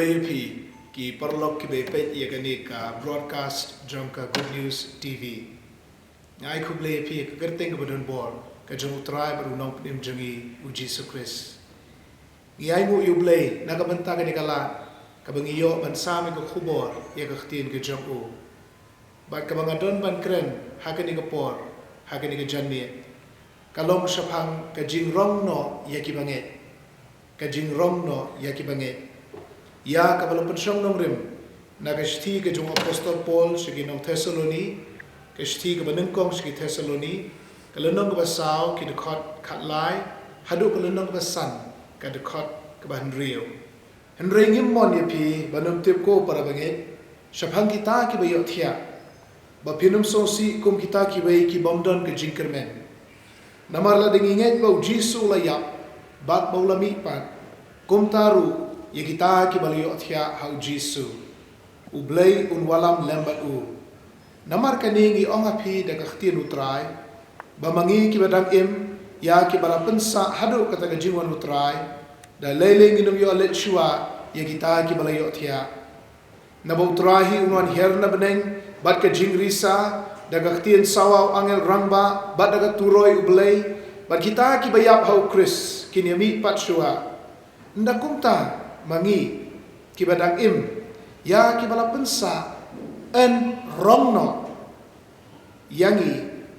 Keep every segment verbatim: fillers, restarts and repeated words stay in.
Ïa phi ki paralok kiba peit ïa kane ka broadcast jong ka Good News T V. Nga ai khublei ïa phi ha ka kyrteng kaba donbor ka jong U Trai bad U Nongpynim jong ngi U Jisu Khrist. Ngi ainguh ïa U Blei na ka bynta kane ka lad kaba ngi ïoh ban sam ïa ka khubor ïa ka ktien ka jong U. Bad kaba nga don ban kren ha kane ka por, ha kane ka janmiet, ka long shaphang ka jingrong noh ïa ki bangeit. Ka jingrong noh ïa ki bangeit. Ïa kaba la pynshong nongrim na ka shithi ka jong u Apostol Paul sha ki nong Thessaloni, ka shithi kaba nyngkong sha ki Thessaloni, ka lynnong kaba saw, ki dkhot khatlai haduh ka lynnong kaba san, ka dkhot kaba hynriew. Hynrei ngim mon ïa phi ban ym tip, ko para bangeit, shaphang kita kiba ïohthiah, ba phin ym sngewsih kum kita kiwei ki bym don ka jingkyrmen. Namar lada ngi ngeit ba U Jisu u la ïap bad ba u la mihpat, kumta ruh ïa kita kiba la ïohthiah ha U Jisu, U Blei un wallam lem bad u. Namar kane ngi ong ha phi da ka ktien U Trai, ba ma ngi kiba dang im, ïa kiba la pynsah haduh kata ka jingwan U Trai, da lei lei ngin ym ïoh leit shuwa ïa kita kiba la ïohthiah. Naba U Trai hi un wan hiar na bneng bad ka jingrisa, da ka ktien sawa u angel rangbah bad da ka turoi U Blei, bad kita kiba ïap ha U Khrist kin ïa mihpat shuwa. Ynda kumta ma ngi kiba dang im, ïa kiba la pynsah, yn rong noh ïa ngi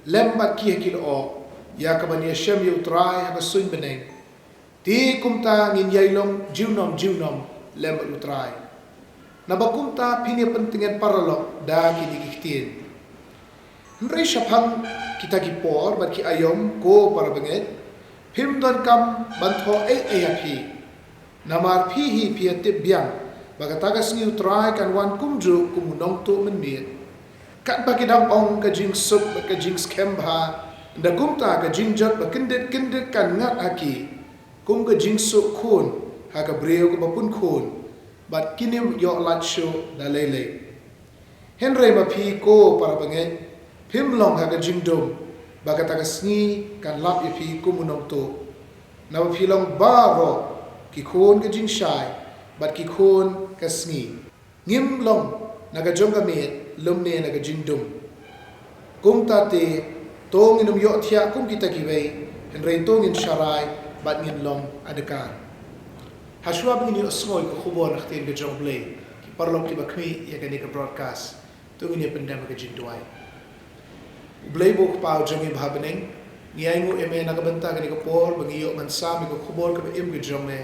lem bad ki ha ki lyoh, ïa kaban ïashem ïa U Trai ha ka suiñ bneng. Te kumta ngin ïai long junom junom lem bad U Trai. Naba kumta phin ïa pyntngen paralok da kine ki ktien. Hynrei shaphang kita ki por bad ki aïom, ko para bangeit, phim donkam ban thoh ei ei ha phi. Namar phi hi phi ïa tip biang ba kata ka sngi U Trai kan wan kumjuh kum u nongtuh mynmiet. Katba ki dang ong ka jingsuk bad ka jingskhem bha, ynda kumta ka jingjot ba kyndit kyndit kan ngat ha ki, kum ka jingsuk khun ha ka briew kaba pun khun, bad kin ym ïoh lait shuh da lei lei. Hynrei ma phi, ko para bangeit, phim long ha ka jingdum ba kata ka sngi kan lap ïa phi kum u nongtuh. Naba phi long baroh ki khun ka jingshai bad ki khun ka sngi. Ngim long na ka jong ka miet lymne na ka jingdum. Kumta te, to ngin ym ïohthiah kum kita kiwei, hynrei to ngin sharai bad ngin long adkar. Hashwa ba ngin ïohsngew ïa ka khubor na ka ktien ka jong U Blei, ki paralok kiba khmih ïa kane ka broadcast, to ngin ïa pyndem ha ka jingduwai. U Blei ba u Kpa u jong ngi ba ha bneng, ngi ainguh ïa me na ka bynta kane ka por ba ngi ïoh ban sam ïa ka khubor kaba im ka jong me,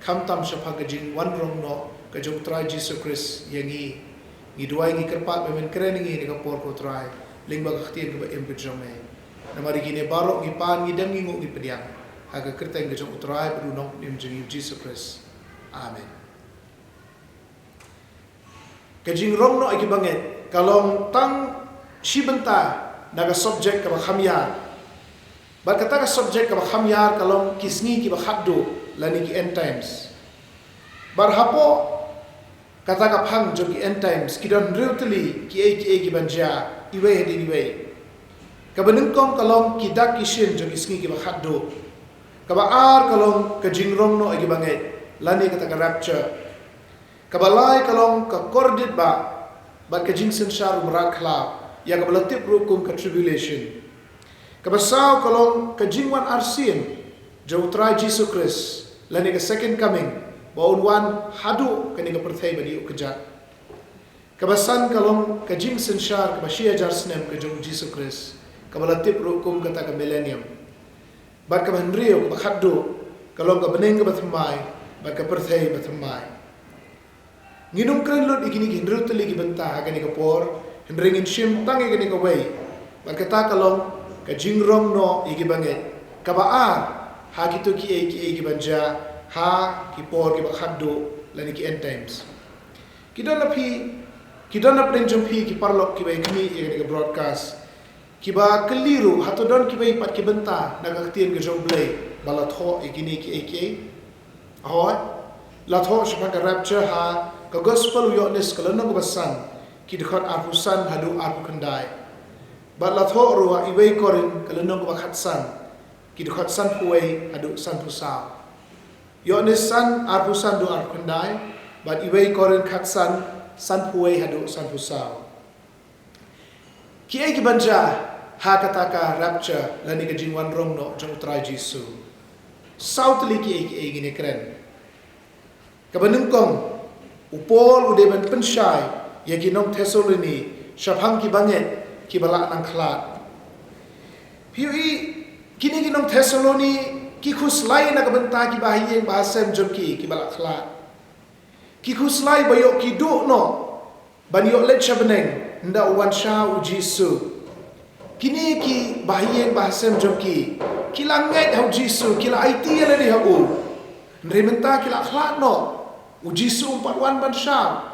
khamtam shaphang ka jingwan rong noh ka jong U Trai Jisu Khrist ïa ngi. Ngi duwai, ngi kyrpad ba men kren ïa ngi ha kane ka por, ko Trai, lyngba ka ktien kaba im ka jong me. Namar ïa kine baroh ngi pan, ngi dem, ngi nguh, ngi pdiang ha ka kyrteng ka jong U Trai bad U Nongpynim jong ngi U Jisu Khrist. Amen. Ka jingrong noh ïa ki bangeit ka long tang shi bynta na ka subject kaba kham ïar. Bad kata ka subject kaba kham ïar ka long ki sngi kiba khatduh lane ki end times. Bad hapoh kata ka phang jong ki end times ki don hynriew tylli kiei kiei kiban jia, iwei hadien iwei. Kaba nyngkong ka long ki dak ki shin jong ki sngi kiba khatduh. Kaba ar ka long ka jingrong noh ïa ki bangeit lane kata ka rapture. Kaba lai ka long ka kordit bah bad ka jingsynshar u mrad khlaw, ïa kaba la tip ruh kum ka tribulation. Kaba saw ka long ka jingwan arsien jong U Trai Jisu Khrist lane ka second coming, ba un wan haduh kane ka pyrthei ban ïuh kjat. Kaba san ka long ka jingsynshar kaba shi hajar snem ka jong U Jisu Khrist, kaba la tip ruh kum kata ka millennium. Bad kaba hynriew, kaba khatduh, ka long ka bneng kaba thymmai bad ka pyrthei ba thymmai. Ngin ym kren lut ïa kine ki hynriew tylli ki bynta ha kane ka por, hynrei ngin shim tang ïa kane kawei. Bad kata ka long ka jingrong noh ïa ki bangeit kaba ar ha kito kiei kiei kiban jia ha ki por kiba khatduh lane ki end times. Ki don na phi, ki don na pdeng jong phi ki paralok kiba ïa khmih ïa kane ka broadcast, kiba kylli ruh, hato don kiwei pat ki bynta na ka ktien ka jong U Blei ba la thoh ïa kine kiei kiei? Hooid, la thoh shaphang ka rapture ha ka Gospel u Ïoannis ka lynnong kaba san, ki dkhot arphew san haduh arphew khyndai. Bad la thoh ruh ha iwei Korinth ka lynnong kaba khatsan, ki dkhot sanphew wei haduh sanphew saw. Ïoannis san, arphew san haduh arphew khyndai, Bad iwei Korinth khatsan, sanphew wei haduh sanphew saw. Kiei kiban jia ha kata ka rapture lane ka jingwan rong noh jong U Trai Jisu? Saw tylli kiei kiei ngin ïakren. Kaba nyngkong, u Paul u dei ban pynshai ïa ki nong Thessaloni shaphang ki bangeit kiba la nang khlad. Phi ïohi, kine ki nong Thessaloni ki khuslai na ka bynta ki bahaïing bahasem jong ki kiba la khlad. Ki khuslai ba ïoh ki duh noh ban ïoh leit sha bneng ynda u wan sha U Jisu. Kine ki bahaïing bahasem jong ki ki la ngeit ha U Jisu, ki la aiti ïa lade ha u. Hynrei mynta ki la khlad noh, U Jisu um pat wan ban sha.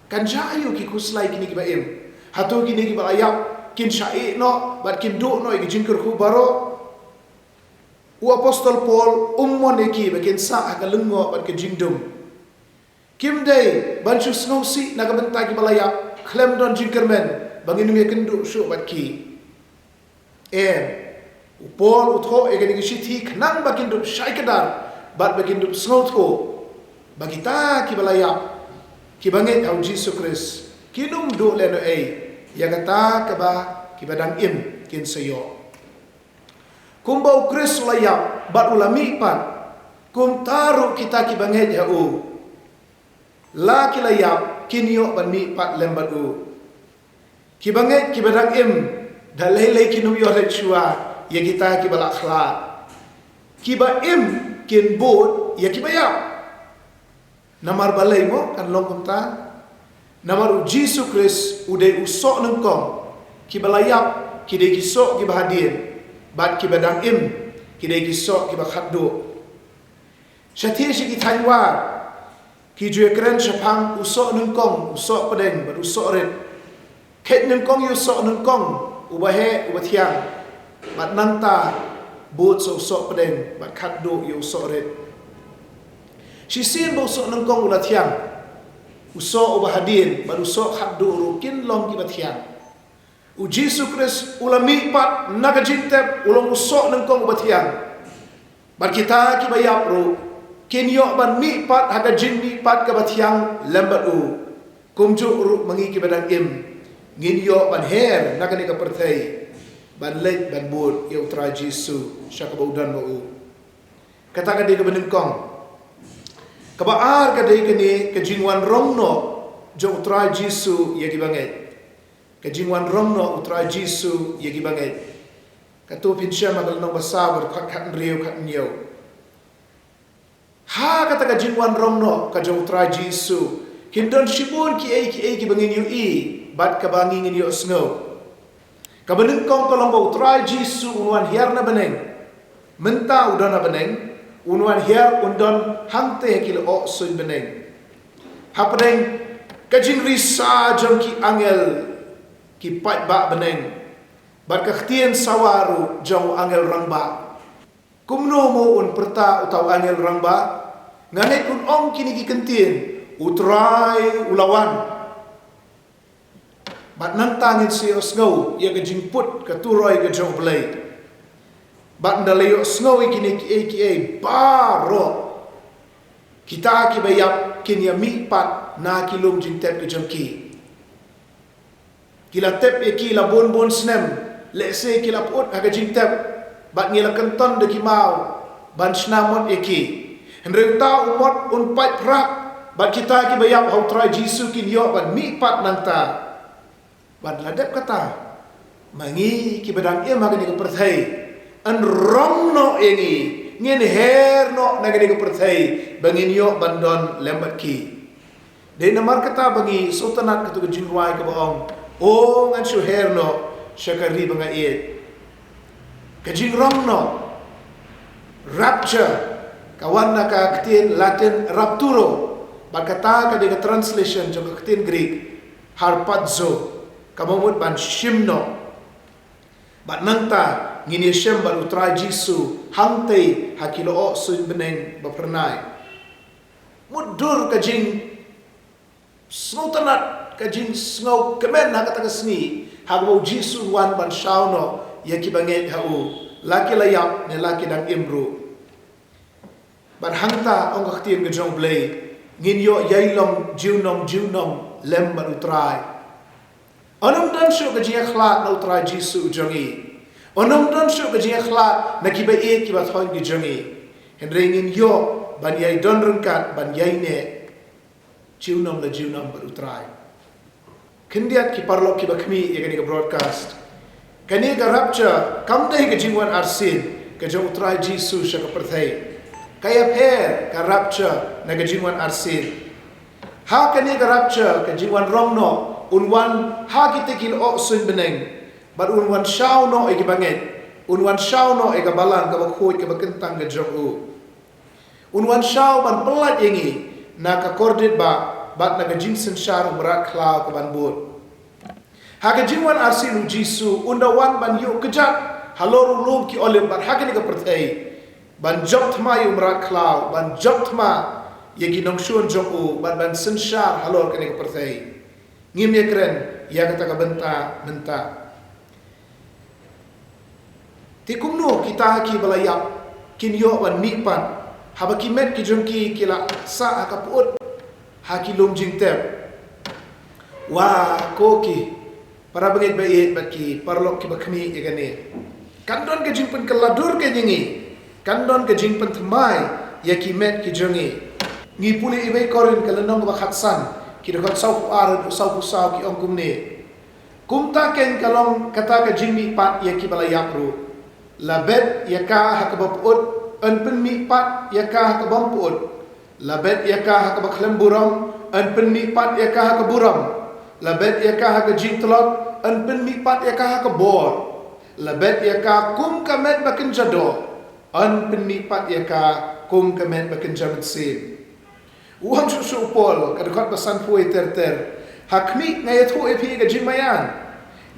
Kan jia aïu ki khuslai kine kiba im? Hato kine kiba la ïap kin shah ïeh noh bad kin duh noh ïa ki jingkyrkhu baroh? U apostol Paul um mon ïa ki ba kin sah ha ka lyngngoh bad ka jingdum. Kim dei ban shu sngewsih na ka bynta kiba la ïap khlem don jingkyrmen ba ngin ym ïakynduh shuh bad ki. Em, u Paul u thoh ïa kane ka shithi khnang ba kin dup shai kdar bad ba kin dup sngewthuh ba kita kiba la ïap, kiba ngeit ha U Jisu Khrist, kin ym duh lehnohei ïa kata kaba kiba dang im kin sa ïoh. Kumba U Khrist u la ïap bad u la mihpat, kumta ruh kita kiba ngeit ha u, la ki la ïap, kin ïoh ban mihpat lem bad u. Kiba ngeit, kiba dang im, da lei lei kin ym ïoh leit shuwa ïa kita kiba la khlad. Kiba im kin bud ïa kiba ïap. Namar balei mo kan long kumta? Namar U Jisu Khrist u dei u soh nyngkong. Kiba la ïap ki dei ki soh kiba hadien, bad kiba dang im ki dei ki soh kiba khatduh. Shathie sha ki thaiñ War ki ju ïakren shaphang u soh nyngkong, u soh pdeng bad u soh rit. Kheit nyngkong ïa u soh nyngkong uba heh uba thiang, bad nangta bud sa u soh pdeng bad khatduh ïa u soh rit. Shisien ba u soh nyngkong u la thiang, u soh uba hadien bad u soh khatduh ruh kin long kiba thiang. U Jisu Khrist u la mihpat na ka jingtep, u long u soh nyngkong uba thiang. Bad kita kiba ïap ruh kin ïoh ban mihpat ha ka jingmihpat kaba thiang lem bad u. Kumjuh ruh ma ngi kiba dang im, ngin ïoh ban her na kane ka pyrthei, ban leit ban bud ïa U Trai Jisu sha kaba u don ma u. Kata ka dei kaba nyngkong. Kaba ar ka dei kane ka jingwan rong noh jong U Trai Jisu ïa kiba ngeit. Ka jingwan rong noh U Trai Jisu ïa kiba ngeit. Katto phin shem ha ka lynnong ba saw, ba dkhot khathynriew, khathynñiew. Ha kata ka jingwan rong noh ka jong U Trai Jisu, kin don shibun kiei kiei kiba ngin ïohi bad kaba ngi ngin ïohsngew. Kaba nyngkong ka long ba U Trai Jisu un wan hiar na bneng. Mynta u don ha bneng, un wan hiar, un don hangtei ha ki lyoh suiñ bneng. Hapdeng ka jingrisa jong ki angel ki paidbah bneng, bad ka ktien sawa ruh jong u angel rangbah. Kumno mo un pyrta uta u angel rangbah? Nga ngeit un ong kine ki kyntien: U Trai u la wan. Bad nangta ngin sa ïohsngew ïa ka jingput ka turoi ka jong U Blei. Bad ynda la ïohsngew ïa kine kiei kiei baroh, kita kiba ïap kin ïa mihpat na ki lum jingtep ka jong ki. Ki la tep ïa ki la bun bun snem, lehse ki la pyut ha ka jingtep, bad ngi la kynton da ki maw ban shna mot ïa ki. Hynrei uta u mot un pait phra, bad kita kiba ïap ha U Trai Jisu kin ïoh ban mihpat nangta. Bad la dep kata, ma ngi kiba dang im ha kane ka pyrthei, yn rong noh ïa ngi, ngin her noh na kane ka pyrthei ba ngin ïoh ban don lem bad ki. Dei namar kata ba ngi sngewtynnat kato ka jingrwai kaba ong, O ngan shu her noh sha ka ri ba nga ïeit. Ka jingrong noh, rapture, ka wan na ka ktien Latin rapturo, bad kata ka dei ka translation jong ka ktien Greek harpazo, kaba mut ban shim noh. Bad nangta ngin ïa shem bad U Trai Jisu hangtei ha ki lyoh suiñ bneng ba phyrnai. Mutdur ka jingsngewtynnat, ka jingsngewkmen ha kata ka sngi, ha kaba U Jisu un wan ban shaw noh ïa kiba ngeit ha u, la ki la ïap ne la ki dang im ruh. Bad hangta ong ka ktien ka jong U Blei, Ngin ïoh ïai long junom junom lem bad U Trai. Ym don shuh ka jingïakhlad na U Trai Jisu jong ngi. Ym don shuh ka jingïakhlad na kiba ïeit kiba thoiñ ki jong ngi. Hynrei ngin ïoh ban ïai don ryngkat, ban ïai neh junom la junom bad U Trai. Khyndiat ki paralok kiba khmih ïa kane ka broadcast, kane ka rapture kam dei ka jingwan arsien ka jong U Trai Jisu sha ka pyrthei. Ka ïapher ka rapture na ka jingwan arsien. Ha kane ka rapture, ka jingwan rong noh, un wan ha kita ki lyoh suiñ bneng, bad un wan shaw noh ïa kiba ngeit, un wan shaw noh ïa ka balang kaba khuid kaba kyntang ka jong u. Un wan shaw ban pyllait ïa ngi na ka kordit bah bad na ka jingsynshar u mrad khlaw kaban bud. Ha ka jingwan arsien U Jisu un da wan ban ïuh kjat halor u lum ki Olib bad ha kane ka pyrthei, ban jop thma ïa u mrad khlaw, ban jop thma ïa ki nongshun jong u, bad ban synshar halor kane ka pyrthei. Ngim ïakren ïa kata ka bynta mynta. Te kumno kita kiba la ïap kin ïoh ban mihpat haba ki met ki jong ki ki la sah ha ka pyut ha ki lum jingtep? Wa ko ki para bangeit ba ïeit bad ki paralok kiba khmih ïa kane, kan don ka jingpynkylla dur ka ïa ngi, kan don ka jingpynthymmai ïa ki met ki jong ngi. Ngi pule ïa Wei Korinth ka lynnong kaba khatsan, ki dkhot sawphew ar haduh sawphew saw, ki ong kumne: Kumta keiñ ka long kata ka jingmihpat ïa kiba la ïap ruh. La bet ïa ka ha kaba pyut, yn pynmihpat ïa ka ha ka bym pyut. La bet ïa ka ha kaba khlem burom, yn pynmihpat ïa ka ha ka burom. La bet ïa ka ha ka jingtlot, yn pynmihpat ïa ka ha ka bor. La bet ïa ka kum ka met ba kynja doh, yn pynmihpat ïa ka kum ka met ba kynja mynsiem. U ong shuh shuh u Paul, ka dkhot ba sanphew ter ter: Ha khmih nga ïathuh ïa phi ka jingmaïan.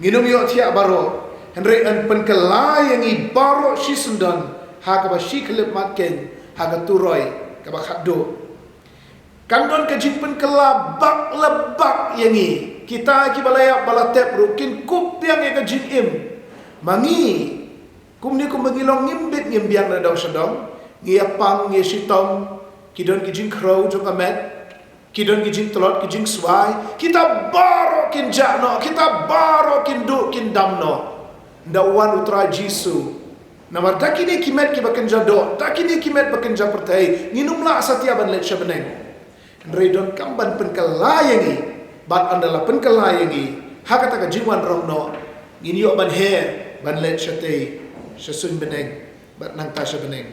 Ngin ym ïoh thiah baroh, hynrei yn pynkylla ïa ngi baroh shisyndon ha kaba shi khyllipmat keiñ, ha ka turoi kaba khatduh. Kan don ka jingpynkylla bak la bak ïa ngi. Kita kiba la ïap ba la tep ruh kin kup biang ïa ka jingim. Ma ngi, kumne kumba ngi long, ngim bit ngim biang na dong sha dong, ngi ïa pang, ngi ïa shitom, ki don ki jingkhrew jong ka met, ki don ki jingtlot, ki jingswai, kita baroh kin jah noh, kita baroh kin duh kin dam noh. Ynda wan U Trai Jisu. Namar da kine ki met kiba kynja doh, da kine ki met ba kynja pyrthei, ngin ym lah satia ban leit sha bneng. Hynrei donkam ban pynkylla ïa ngi, bad ynda la pynkylla ïa ngi ha kata ka jingwan rong noh, ngin ïoh ban her ban leit shatei sha suiñ bneng, bad nangta sha bneng.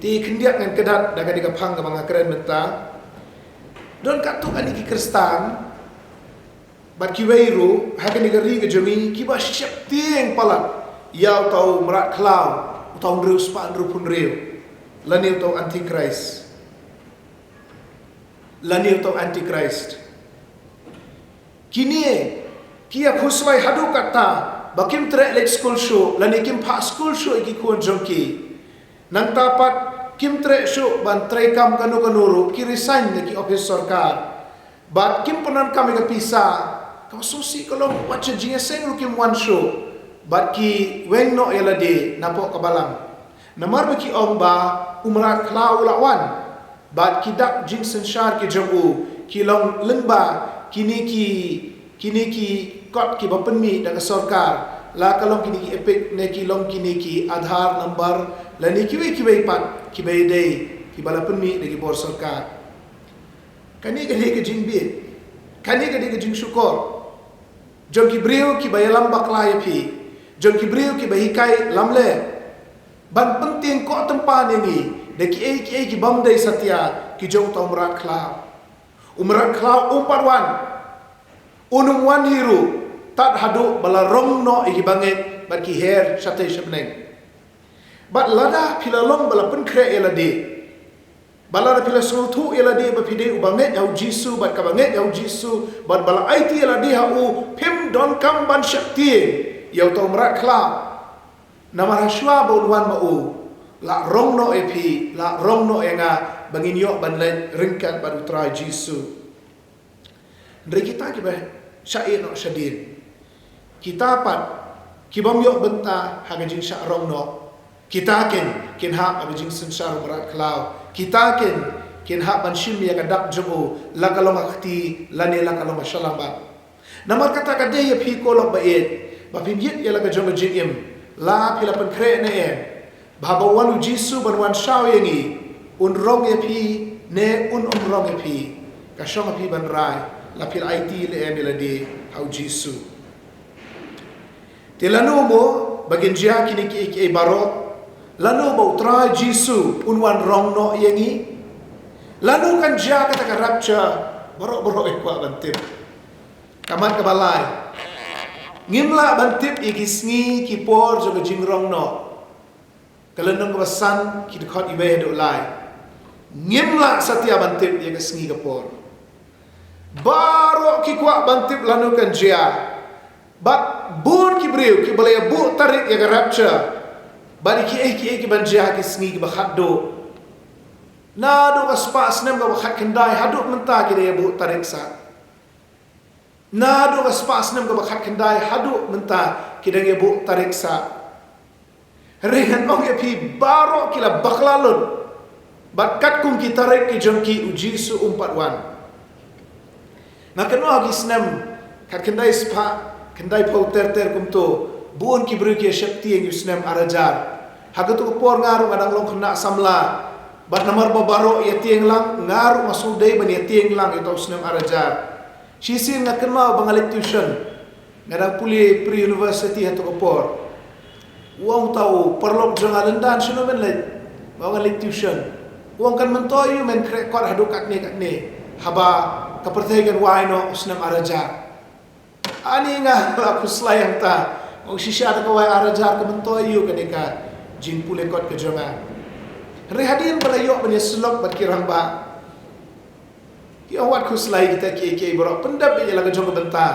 Te khyndiat ngan kyndat da kane ka phang kaba nga kren mynta. Don katto katne ki Khristan bad kiwei ruh ha kane ka ri ka jong ngi kiba sheptieng palat ïa uta u mrad khlaw, uta u hynriew spah hynriewphew hynriew, lane uta u Antichrist. Lane uta u Antichrist. Kine ki ïa khuslai haduh katta ba kim treh leit skul shuh, lane kim phah skul shuh ïa ki khun jong ki. Nangta pat kim treh shuh ban trei kam kano kano ruh, ki resign na ki ophis sorkar. Bad kim pyndonkam ïa ka pisa, kaba sngewsih ka long wat sha jingïaseng ruh kim wan shuh. Bad ki weng noh ïa lade napoh ka balang. Namar ba ki ong ba u mrad khlaw u la wan. Bad ki dak jingsynshar ki jong u ki long lyngba kine ki, kine ki kot kiba pynmih da ka sorkar. La ka long kine ki EPIC ne ki long kine ki Aadhaar number, lane kiwei kiwei pat kiba ïadei kiba la pynmih da ki bor sorkar. Kane ka dei ka jingbit, kane ka dei ka jingshukor jong ki briew kiba ïalam bakla ïa phi, jong ki briew kiba hikai lamler, ban pyntieng koh tympan ïa ngi da kiei kiei ki bym dei satia ki jong uta u mrad khlaw. U mrad khlaw um pat wan. Un ym wan hi ruh tad haduh ba la rong noh ïa kiba ngeit bad ki her shatei sha bneng. Bad lada phi la long ba la pynkhreh ïa lade, bad lada phi la sngewthuh ïa lade ba phi dei uba ngeit ha u Jisu bad kaba ngeit ha u Jisu, bad ba la aiti ïa lade ha u, phim donkam ban sheptieng ïa uta u mrad khlaw. Namar hashwa ba un wan ma u, la rong noh ïa phi, la rong noh ïa nga, ba ngin ïoh ban leit ryngkat bad u Trai Jisu. Hynrei kita kiba shah ïeh noh shadien, kita pat ki bym ïoh bynta ha ka jingshah rong noh, kita keiñ kin hap ha ka jingsynshar u mrad khlaw. Kita keiñ kin hap ban shim ïa ka dak jong u, la ka long ha kti lane la ka long ha shyllangmat. Namar kata ka dei ïa phi ko lok ba ïeit, ba phim ïit ïa la ka jong ka jingim, la phi la pynkhreh ne em, ba haba wan u Jisu ban wan shaw ïa ngi, un rong ïa phi ne un ym rong ïa phi. Ka shong ha phi ban rai, la phi la aiti leh em ïa lade ha u Jisu. Te lano mo ba kin jia kine kiei kiei baroh? Lano ba u Trai Jisu un wan rong noh ïa ngi? Lano kan jia kata ka rapture? Baroh baroh ngi kwah ban tip. Ka mat kaba lai, ngim lah ban tip ïa ki sngi ki por jong ka jingrong noh. Ka lynnong kaba san, ki dkhot iwei haduh lai. Ngim lah satia ban tip ïa ka sngi ka por. Baroh ki kwah ban tip lano kan jia. Bad bun ki briew kiba la ïa buh tarik ïa ka rapture, bad ïa kiei kiei kiban jia ha ki sngi kiba khatduh. Naduh ka spah snem kaba khatkhyndai haduh mynta ki la ïa buh tarik sah. Naduh ka spah snem kaba khatkhyndai haduh mynta ki dang ïa buh tarik sah. Hynrei ngan ong ïa phi, baroh ki la bakla lut. Bad katkum ki tarik ki jong ki, u Jisu um pat wan. Nga kynmaw ha ki snem khatkhyndai spah khyndaiphew ter ter kumto, bun ki briew ki ïa sheptieng ïa u snem ar hajar. Ha kato ka por nga ruh nga dang long khynnah samla. Bad namar ba baroh ïa tieng lang, nga ruh nga sngewdei ban ïa tieng lang ïa uta u snem ar hajar. Shisien nga kynmaw ba nga leit tuition. Nga dang pule pre-university ha kato ka por. U ong uta u paralok jong nga, "Lyndan, shano men leit?" Nga ong, "Nga leit tuition." U ong, "Kan myntoi ïa u men khreh kot haduh katne katne, haba ka pyrthei kan wai noh u snem ar hajar." Ani nga la khuslai hangta. Nga ong, "Shisha da ka wai ar hajar, kan myntoi ïa u kane ka jingpule kot ka jong nga." Hynrei hadien ba la ïoh ban ïa syllok bad ki rangbah, ki ong, "Wat khuslai kita kiei kiei baroh, pyndep ïa la ka jong ka bynta.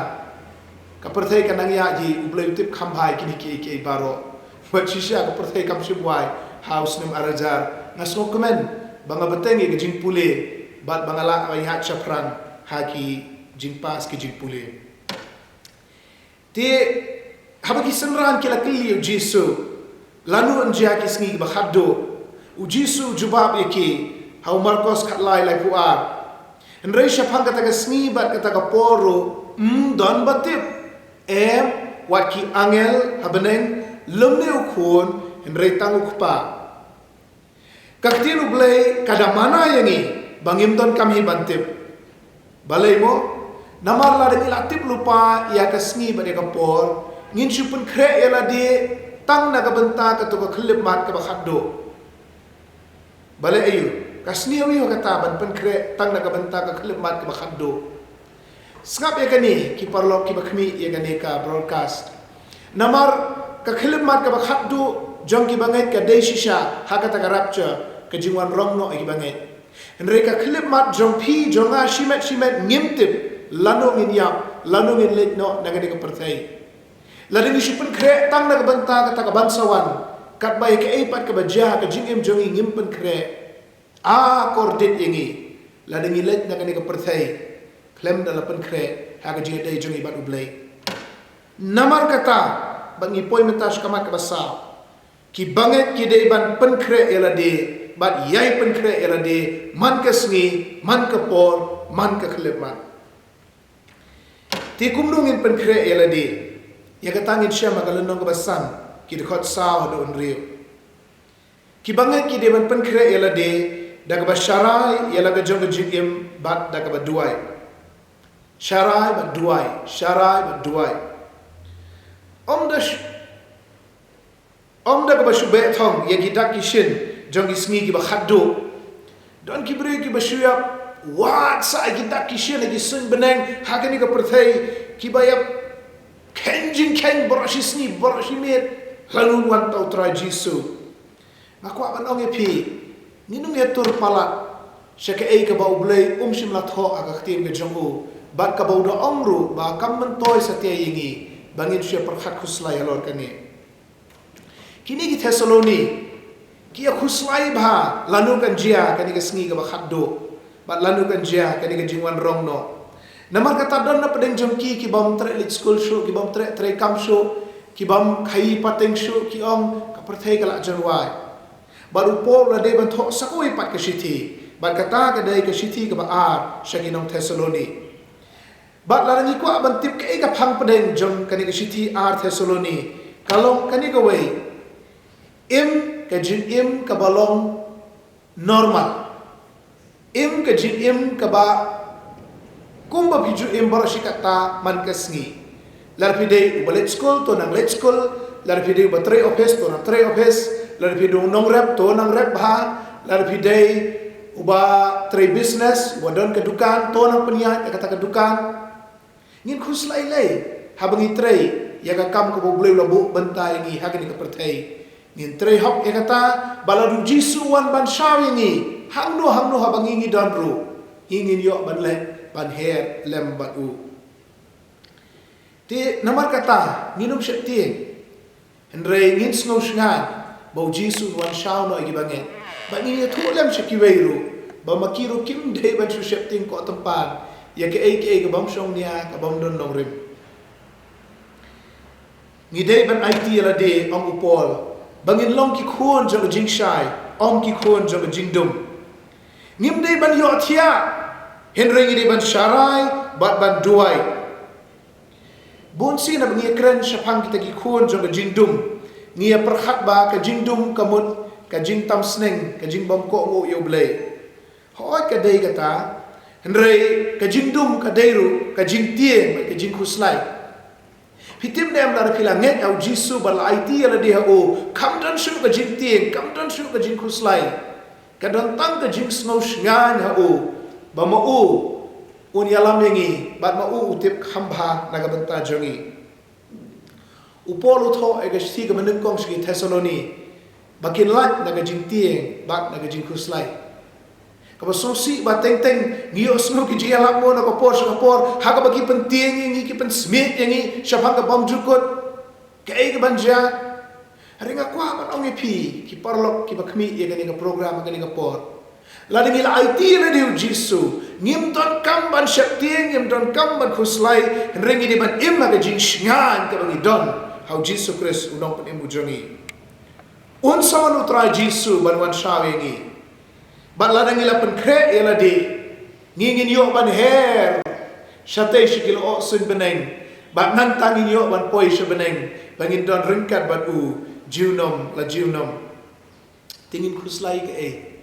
Ka pyrthei kan nang ïaid hi, U Blei u tip kham bha ïa kine kiei kiei baroh. Wat shisha ka pyrthei kam shym wai ha u snem ar hajar." Nga sngewkmen ba nga bteng ïa ka jingpule, bad ba nga lah ban ïaid shaphrang ha ki jingpass ki jingpule. Te haba ki synran ki la kylli ïa u Jisu, "Lano yn jia ki sngi kiba khatduh?" u Jisu u jubab ïa ki ha u Markos khatlai, laiphew ar, "Hynrei shaphang kata ka sngi bad kata ka por ruh ym don ba tip, em wat ki angel ha bneng lymne u Khun, hynrei tang u Kpa." Ka ktien U Blei ka da mana ïa ngi ba ngim donkam hi ban tip. Balei mo? Namar lada ngi la tip lypa ïa ka sngi bad ïa ka por, ngin shu pynkhreh ïa lade tang na ka bynta kato ka khyllipmat kaba khatduh. Balei aiu? Ka sniew ïa kata ban pynkhreh tang na ka bynta ka khyllipmat kaba khatduh. Sngap ïa kane, ki paralok kiba khmih ïa kane ka broadcast. Namar ka khyllipmat kaba khatduh jong ki bangeit ka dei shisha ha kata ka rapture, ka jingwan rong noh ïa ki bangeit. Hynrei ka khyllipmat jong phi jong nga, shimet shimet ngim tip lano ngin ïap, lano ngin leit noh na kane ka pyrthei. Lada ngi shu pynkhreh tang na ka bynta kata ka ban sa wan, katba ïa kaei pat kaba jia ha ka jingim jong ngi ngim pynkhreh, a kordit ïa ngi lada ngi leit na kane ka pyrthei khlem da la pynkhreh ha ka jingïadei jong ngi bad U Blei. Namar kata, bad ngi poi mynta sha ka mat kaba saw. Ki bangeit ki dei ban pynkhreh ïa lade, bad ïai pynkhreh ïa lade man ka sngi, man ka por, man ka khyllipmat. Te kumno ngin pynkhreh ïa lade? Ïa kata ngin shem ha ka lynnong kaba san, ki dkhot saw haduh hynriew. Ki bangeit ki dei ban pynkhreh ïa lade da kaba sharai ïa la ka jong ka jingim bad da kaba duwai. Sharai bad duwai, sharai bad duwai. Ym da sh-, ym da kaba shu beh thong ïa ki dak ki shin jong ki sngi kiba khatduh. Don ki briew kiba shu ïap wad sa ïa ki dak ki shin, ïa ki suiñ bneng ha kane ka pyrthei, kiba ïap kheiñ jingkheiñ baroh shi sngi, baroh shi miet, lada un wan uta U Trai Jisu. Nga kwah ban ong ïa phi, ngin ym ïa tur palat sha kaei kaba U Blei um shym la thoh ha ka ktien ka jong u, bad kaba u da ong ruh ba kam myntoi satia ïa ngi ba ngin shu ïa pyrkhat khuslai halor kane. Kine ki Thessaloni ki ïa khuslai bha lano kan jia kane ka sngi kaba khatduh, bad lano kan jia kane ka jingwan rong noh. Namar kata don na pdeng jong ki, ki bym treh leit skul shuh, ki bym treh trei kam shuh, ki bym khaïi pateng shuh, ki ong ka pyrthei ka la jan wai. Bad u Paul u la dei ban thoh sa kawei pat ka shithi, Bad kata ka dei ka shithi kaba ar sha ki nong Thessaloni. Bad lada ngi kwah ban tip kaei ka phang pdeng jong kane ka shithi ar Thessaloni, ka long kane kawei. Im ka jingim kaba long normal. Im ka jingim kaba kumba phi ju im baroh shi katta man ka sngi. Lada phi dei uba leit skul, to nang leit skul. Lada phi dei uba trei office, to nang trei office. Lada phi dei u nongrep, to nang rep bha. Lada phi dei uba trei business, uba don ka dukan, to nang pynïaid ïa kata ka dukan. Ngin khuslai lei haba ngi trei ïa ka kam kaba U Blei u la buh bynta ïa ngi ha kane ka pyrthei. Ngin trei hok ïa kata, ba lada U Jisu u wan ban shaw ïa ngi, hangno hangno haba ngi ngi don ruh, ngi ngin ïoh ban leh ban her lem bad u. Te namar kata ngin ym sheptieng. Hynrei ngin sngewsngaiñ ba U Jisu un wan shaw noh ïa ki bangeit. Bad ngin ïathuh lem sha kiwei ruh ba ma ki ruh kim dei ban shu sheptieng koh tympan ïa kaei kaei ka bym shong nia, ka bym don nongrim. Ngi dei ban aiti ïa lade, ong u Paul, ba ngin long ki khun jong ka jingshai, ym ki khun jong ka jingdum. Ngim dei ban ïohthiah, hynrei ngi dei ban sharai bad ban duwai. Bun sien haba ngi ïakren shaphang kita ki khun jong ka jingdum, ngi ïa pyrkhat ba ka jingdum ka mut ka jingtam sneng, ka jingbym kohnguh ïa U Blei. Hooid, ka dei kata, hynrei ka jingdum ka dei ruh ka jingtieng, ka jingkhuslai. Phi tip ne em, lada phi la ngeit ha U Jisu bad la aiti ïa lade ha u, kam don shuh ka jingtieng, kam don shuh ka jingkhuslai. Ka don tang ka jingsngewsngaiñ ha u ba ma u un ïalam ïa ngi bad ma u u tip kham bha na ka bynta jong ngi. U Paul u thoh ïa ka shithi kaba nyngkong sha ki Thessaloni ba kin lait na ka jingtieng bad na ka jingkhuslai. Kaba sngewsih ba teng teng ngi ïohsngew ki jingïalap mo na ka por sha ka por, ha kaba ki pyntieng ïa ngi, ki pynsmit ïa ngi shaphang ka bymjukut. Kaei kaban jia? Hynrei nga kwah ban ong ïa phi ki paralok kiba khmih ïa kane ka program ha kane ka por, lada ngi la aiti ïa lade ha U Jisu, ngim donkam ban sheptieng, ngim donkam ban khuslai. Hynrei ngi dei ban im ha ka jingshngaiñ kaba ngi don ha U Jisu Khrist, u Nongpynim u jong ngi. Un sa wan U Trai Jisu ban wan shaw ïa ngi. Bad lada ngi la pynkhreh ïa lade, ngi ngin ïoh ban her shatei sha ki lyoh suiñ bneng, bad nangta ngin ïoh ban poi sha bneng ba ngin don ryngkat bad u junom la junom. Te ngin khuslai kaei?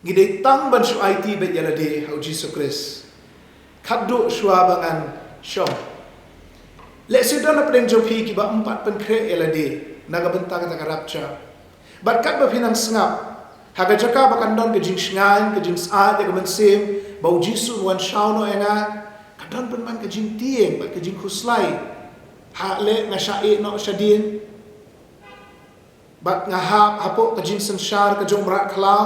Ngi dei tang ban shu aiti beit ïa lade ha U Jisu Khrist khatduh shuwa ba ngan shong. Lehse don hapdeng jong phi kiba ym pat pynkhreh ïa lade na ka bynta kata ka rapture. Bad katba phi nang sngap, ha ka jaka ba kan don ka jingshngaiñ, ka jingsyaid ïa ka mynsiem ba U Jisu un wan shaw noh ïa nga, ka don pynban ka jingtieng bad ka jingkhuslai. Ha leh nga shah ïeh noh shadien, bad nga hap hapoh ka jingsynshar ka jong u mrad khlaw,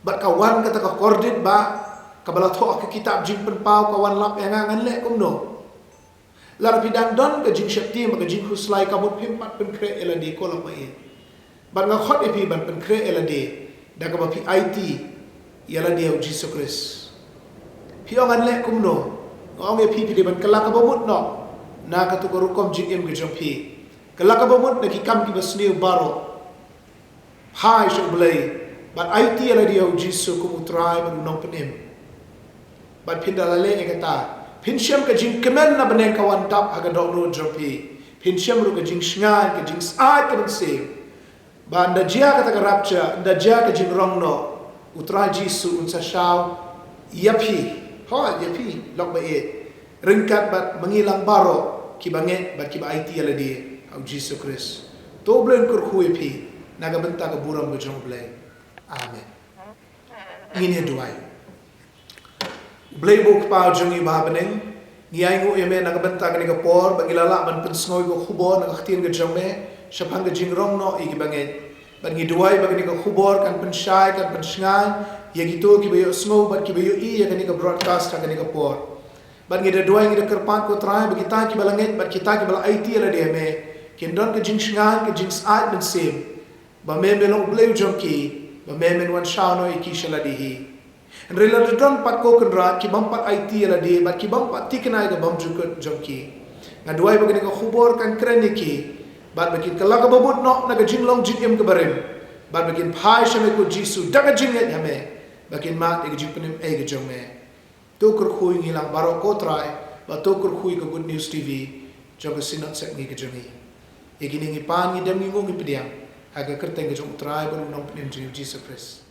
bad ka wan kata ka kordit ba kaba la thoh ha ka kitab Jingpynpaw ka wan lap ïa nga, ngan leh kumno? Lada phi dang don ka jingsheptieng bad ka jingkhuslai, ka mut phim pat pynkhreh ïa lade, ko lok ba ïeit. Bad nga khot ïa phi ban pynkhreh ïa lade da kaba phi aiti ïa lade ha U Jisu Khrist. Phi ong, ngan leh kumno? Nga ong ïa phi, phi dei ban kylla kaba mut noh na kato ka rukom jingim ka jong phi. Kylla kaba mut na ki kam kiba sniew baroh. Phai sha U Blei bad aiti ïa lade ha U Jisu kum U Trai bad U Nongpynim. Bad phin da la leh ïa kata, phin shem ka jingkmen na bneng ka wan dap ha ka dohnud jong phi. Phin shem ruh ka jingshngaiñ, ka jingsyaid ka mynsiem. Ba ynda jia kata ka rapture, ynda jia ka jingrong noh, U Trai Jisu un sa shaw ïa phi. Hooid, ïa phi lok ba ïeit, ryngkat bad ma ngi lang baroh kiba ngeit bad kiba aiti ïa lade ha U Jisu Khrist. To U Blei un kyrkhu ïa phi na ka bynta ka burom ka jong U Blei. Amen. Ngin ïa duwai. U Blei bad U Kpa jong ngi ba ha bneng, ngi ainguh ïa me na ka bynta kane ka por ba ngi la lah ban pynsngew ïa ka khubor na ka ktien ka jong me shaphang ka jingrong noh ïa kiba ngeit. Bad ngi duwai ba kane ka khubor kan pynshai, kan pynshngaiñ ïa kito kiba ïohsngew bad kiba ïohi ïa kane ka broadcast ha kane ka por. Bad ngi da duwai, ngi da kyrpad, ko Trai, ba kita kiba la ngeit bad kita kiba la aiti ïa lade ha me kin don ka jingshngaiñ, ka jingsyaid mynsiem, ba me, me long U Blei u jong ki, ba me, men wan shaw noh ïa ki sha lade hi. Hynrei lada don pat, ko Kynrad, ki bym pat aiti ïa lade bad ki bym pat thikna ïa ka bymjukut jong ki, nga duwai ba kane ka khubor kan kren ïa ki, bad ba kin kylla kaba mut noh na ka jinglong jingim kaba rim. Bad ba kin phai sha me ko Jisu da ka jingngeit ha me, ba kin mad ïa ka jingpynim ei ka jong me. To kyrkhu ïa ngi lang baroh ko Trai, bad to kyrkhu ïa ka Good News T V jong ka Synod Sepngi ka jong ngi. Ïa kine ngi pan, ngi dem, ngi nguh, ngi pdiang ha ka kyrteng ka jong u Trai bad u Nongpynim jong ngi Jisu Khrist.